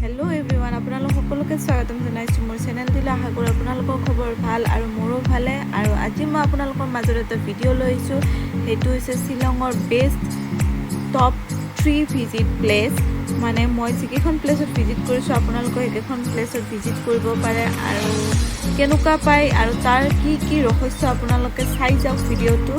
Hello' everyone, আপোনালোক সকলোকে স্বাগতম জনাইছোঁ মোৰ চেনেলটোলৈ। আশা কৰোঁ আপোনালোকৰ খবৰ ভাল আৰু মোৰো ভালে। আৰু আজি মই আপোনালোকৰ মাজত এটা ভিডিঅ' লৈ আহিছোঁ। সেইটো হৈছে শ্বিলঙৰ best top 3 visit place. মানে মই যিকেইখন প্লেচত ভিজিট কৰিছোঁ, আপোনালোকে সেইকেইখন প্লেচত ভিজিট কৰিব পাৰে আৰু কেনেকুৱা পায় আৰু তাৰ কি কি ৰহস্য, আপোনালোকে চাই যাওক ভিডিঅ'টো।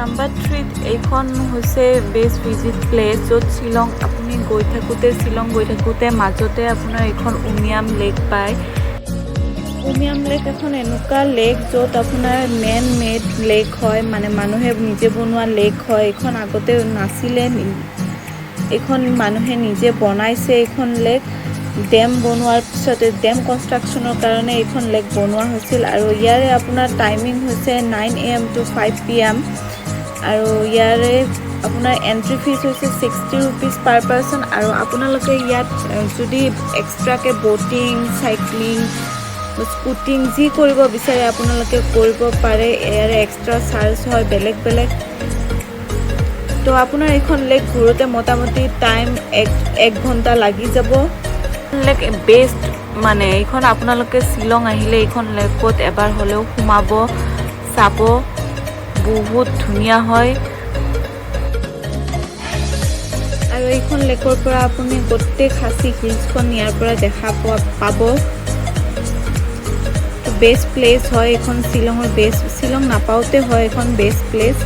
নাম্বাৰ 3ত এইখন হৈছে বেষ্ট ভিজিট প্লেচ, য'ত শ্বিলং আপুনি গৈ থাকোঁতে, শ্বিলং গৈ থাকোঁতে মাজতে আপোনাৰ এইখন উমিয়াম লেক পায়। উমিয়াম লেক এখন এনেকুৱা লেক য'ত আপোনাৰ মেন মেড লেক হয়, মানে মানুহে নিজে বনোৱা লেক হয়। এইখন আগতে নাছিলে, এইখন মানুহে নিজে বনাইছে। এইখন লেক ডেম বনোৱাৰ পিছতে, ডেম কনষ্ট্ৰাকশ্যনৰ কাৰণে এইখন লেক বনোৱা হৈছিল। আৰু ইয়াৰে আপোনাৰ টাইমিং হৈছে 9 a.m. to 5 p.m. আৰু ইয়াৰে আপোনাৰ এণ্ট্ৰি ফিজ হৈছে 60 ৰুপিজ পাৰ পাৰ্চন। আৰু আপোনালোকে ইয়াত যদি এক্সট্ৰাকৈ ব'টিং, চাইক্লিং, স্কুটিং যি কৰিব বিচাৰে, আপোনালোকে কৰিব পাৰে। ইয়াৰে এক্সট্ৰা চাৰ্জ হয় বেলেগ বেলেগ। তো আপোনাৰ এইখন লেক ঘূৰোঁতে মোটামুটি টাইম এক এক ঘণ্টা লাগি যাব। লেক বেষ্ট, মানে এইখন আপোনালোকে শ্বিলং আহিলে এইখন লেকত এবাৰ হ'লেও সোমাব, চাব, বহুত ধুনীয়া হয়। আৰু এইখন লেকৰ পৰা আপুনি গোটেই খাচী হিলছখন ইয়াৰ পৰা দেখা পাব। বেষ্ট প্লেচ হয় এইখন শ্বিলঙৰ বেষ্ট, শ্বিলং নাপাওঁতে হয় এইখন best place.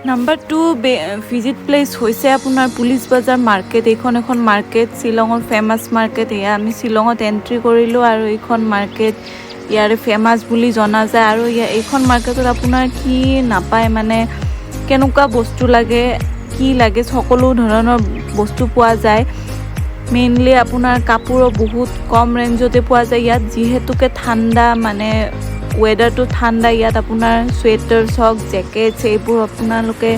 Number 2 visit place হৈছে আপোনাৰ পুলিচ বজাৰ মাৰ্কেট। এইখন এখন মাৰ্কেট, শ্বিলঙৰ ফেমাছ মাৰ্কেট। এয়া আমি শ্বিলঙত এণ্ট্ৰি কৰিলোঁ আৰু এইখন মাৰ্কেট ইয়াৰে ফেমাছ বুলি জনা যায়। আৰু এইখন মাৰ্কেটত আপোনাৰ কি নাপায়, মানে কেনেকুৱা বস্তু লাগে, কি লাগে, সকলো ধৰণৰ বস্তু পোৱা যায়। মেইনলি আপোনাৰ কাপোৰো বহুত কম ৰেঞ্জতে পোৱা যায় ইয়াত। যিহেতুকে ঠাণ্ডা, মানে ৱেডাৰটো ঠাণ্ডা, ইয়াত আপোনাৰ চুৱেটাৰ্ছ হওক, জেকেটছ, এইবোৰ আপোনালোকে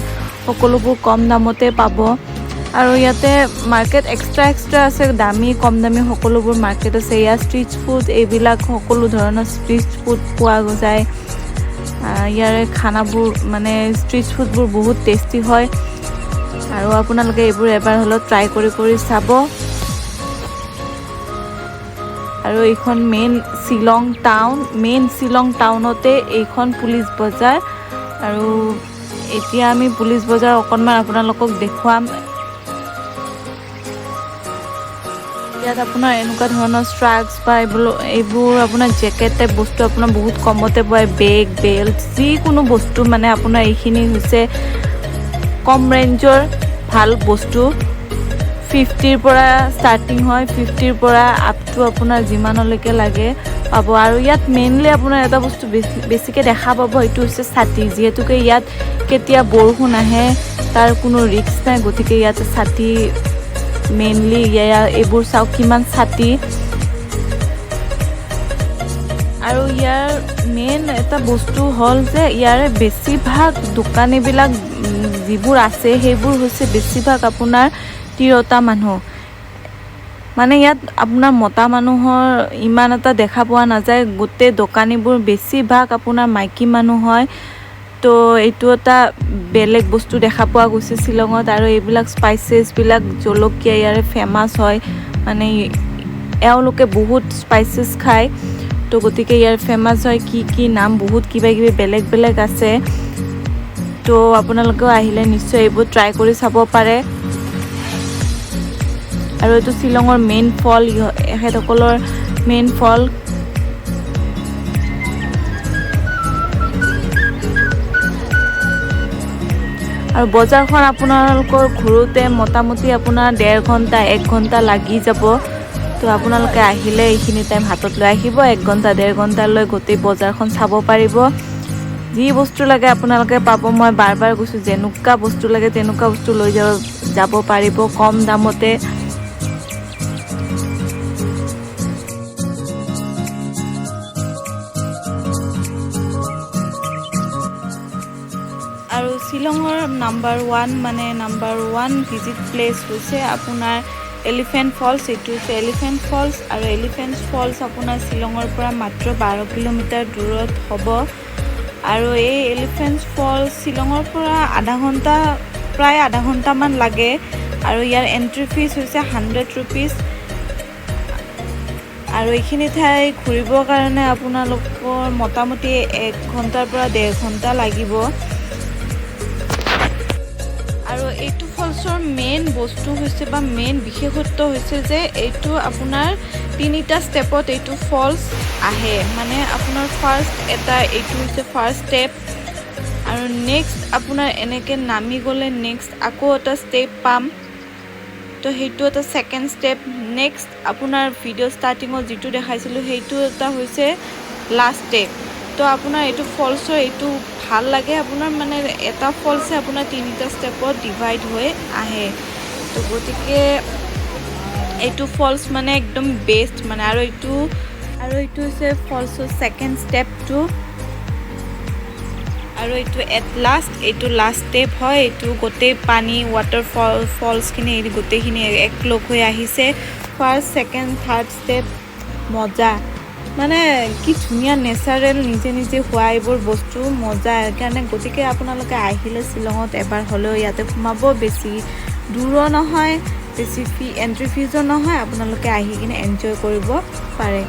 সকলোবোৰ কম দামতে পাব। আৰু ইয়াতে মাৰ্কেট এক্সট্ৰা এক্সট্ৰা আছে, দামী কম দামী সকলোবোৰ মাৰ্কেট আছে। ইয়াত ষ্ট্ৰীট ফুড, এইবিলাক সকলো ধৰণৰ ষ্ট্ৰীট ফুড পোৱা যায়। ইয়াৰে খানাবোৰ, মানে ষ্ট্ৰীট ফুডবোৰ বহুত টেষ্টি হয় আৰু আপোনালোকে এইবোৰ এবাৰ হ'লেও ট্ৰাই কৰি কৰি চাব। আৰু এইখন main Shillong town, main Shillong টাউনতে এইখন পুলিচ বজাৰ। আৰু এতিয়া আমি পুলিচ বজাৰ অকণমান আপোনালোকক দেখুৱাম। ইয়াত আপোনাৰ এনেকুৱা ধৰণৰ ষ্ট্ৰাগছ বা এইবোৰ আপোনাৰ জেকেট টাইপ বস্তু আপোনাৰ বহুত কমতে পোৱা, বেগ, বেল্ট, যিকোনো বস্তু, মানে আপোনাৰ এইখিনি হৈছে কম ৰেঞ্জৰ ভাল বস্তু। 50ৰ পৰা ষ্টাৰ্টিং হয়, 50ৰ পৰা আপ টু আপোনাৰ যিমানলৈকে লাগে পাব। আৰু ইয়াত মেইনলি আপোনাৰ এটা বস্তু বেছিকৈ দেখা পাব, সেইটো হৈছে ছাতি। যিহেতুকে ইয়াত কেতিয়া বৰষুণ আহে তাৰ কোনো ৰিস্ক নাই, গতিকে ইয়াত ছাতি মেইনলি। ইয়াৰ এইবোৰ চাওক, কিমান ছাতি। আৰু ইয়াৰ মেইন এটা বস্তু হ'ল যে ইয়াৰে বেছিভাগ দোকানীবিলাক যিবোৰ আছে, সেইবোৰ হৈছে বেছিভাগ আপোনাৰ তিৰোতা মানুহ। মানে ইয়াত আপোনাৰ মতা মানুহৰ ইমান এটা দেখা পোৱা নাযায়। গোটেই দোকানীবোৰ বেছিভাগ আপোনাৰ মাইকী মানুহ হয়। তো এইটো এটা বেলেগ বস্তু দেখা পোৱা গৈছে শ্বিলঙত। আৰু এইবিলাক স্পাইচেছবিলাক, জলকীয়া ইয়াৰে ফেমাছ হয়, মানে এওঁলোকে বহুত স্পাইচেছ খায়, তো গতিকে ইয়াৰ ফেমাছ হয়। কি কি নাম, বহুত কিবা কিবি বেলেগ বেলেগ আছে। তো আপোনালোকেও আহিলে নিশ্চয় এইবোৰ ট্ৰাই কৰি চাব পাৰে। আৰু এইটো শ্বিলঙৰ মেইন ফল, এখেতসকলৰ মেইন ফল। আৰু বজাৰখন আপোনালোকৰ ঘূৰোঁতে মোটামুটি আপোনাৰ ডেৰ ঘণ্টা, এক ঘণ্টা লাগি যাব। তো আপোনালোকে আহিলে এইখিনি টাইম হাতত লৈ আহিব। এক ঘণ্টা, ডেৰ ঘণ্টালৈ গোটেই বজাৰখন চাব পাৰিব। যি বস্তু লাগে আপোনালোকে পাব। মই বাৰ বাৰ কৈছোঁ, যেনেকুৱা বস্তু লাগে তেনেকুৱা বস্তু লৈ যাব পাৰিব কম দামতে। আৰু শ্বিলঙৰ নাম্বাৰ 1, মানে নাম্বাৰ 1 ভিজিট প্লেচ হৈছে আপোনাৰ এলিফেণ্ট ফলছ। এইটো হৈছে এলিফেণ্ট ফলছ আৰু এলিফেণ্ট ফলছ আপোনাৰ শ্বিলঙৰ পৰা মাত্ৰ 12 কিলোমিটাৰ দূৰত হ'ব। আৰু এই এলিফেণ্ট ফলছ শ্বিলঙৰ পৰা আধা ঘণ্টা, প্ৰায় আধা ঘণ্টামান লাগে। আৰু ইয়াৰ এণ্ট্ৰি ফিজ হৈছে 100 ৰুপিজ। আৰু এইখিনি ঠাই ঘূৰিবৰ কাৰণে আপোনালোকৰ মোটামুটি এক ঘণ্টাৰ পৰা ডেৰ ঘণ্টা লাগিব। আৰু এইটো ফলছৰ মেইন বস্তু হৈছে বা মেইন বিশেষত্ব হৈছে যে এইটো আপোনাৰ তিনিটা ষ্টেপত এইটো ফলছ আহে। মানে আপোনাৰ ফাৰ্ষ্ট এটা এইটো হৈছে ফাৰ্ষ্ট ষ্টেপ আৰু নেক্সট আপোনাৰ এনেকৈ নামি গ'লে নেক্সট আকৌ এটা ষ্টেপ পাম। তো সেইটো এটা ছেকেণ্ড ষ্টেপ। নেক্সট আপোনাৰ ভিডিঅ' ষ্টাৰ্টিঙত যিটো দেখাইছিলোঁ, সেইটো এটা হৈছে লাষ্ট ষ্টেপ। তো আপোনাৰ এইটো ফলছৰ এইটো ভাল লাগে আপোনাৰ, মানে এটা ফলছে আপোনাৰ তিনিটা ষ্টেপত ডিভাইড হৈ আহে। তো গতিকে এইটো ফলছ মানে একদম বেষ্ট মানে। আৰু এইটো হৈছে ফলছৰ ছেকেণ্ড ষ্টেপটো। আৰু এইটো এট লাষ্ট, এইটো লাষ্ট ষ্টেপ হয়। এইটো গোটেই পানী, ৱাটাৰ ফলছখিনি গোটেইখিনি একলগ হৈ আহিছে। First, second, third step. মজা, মানে কি ধুনীয়া নেচাৰেল নিজে নিজে হোৱা এইবোৰ বস্তু, মজা। সেইকাৰণে গতিকে আপোনালোকে আহিলে শ্বিলঙত এবাৰ হ'লেও ইয়াতে সোমাব। বেছি দূৰো নহয়, বেছি এণ্ট্ৰি ফিজো নহয়। আপোনালোকে আহি কিনে এনজয় কৰিব পাৰে।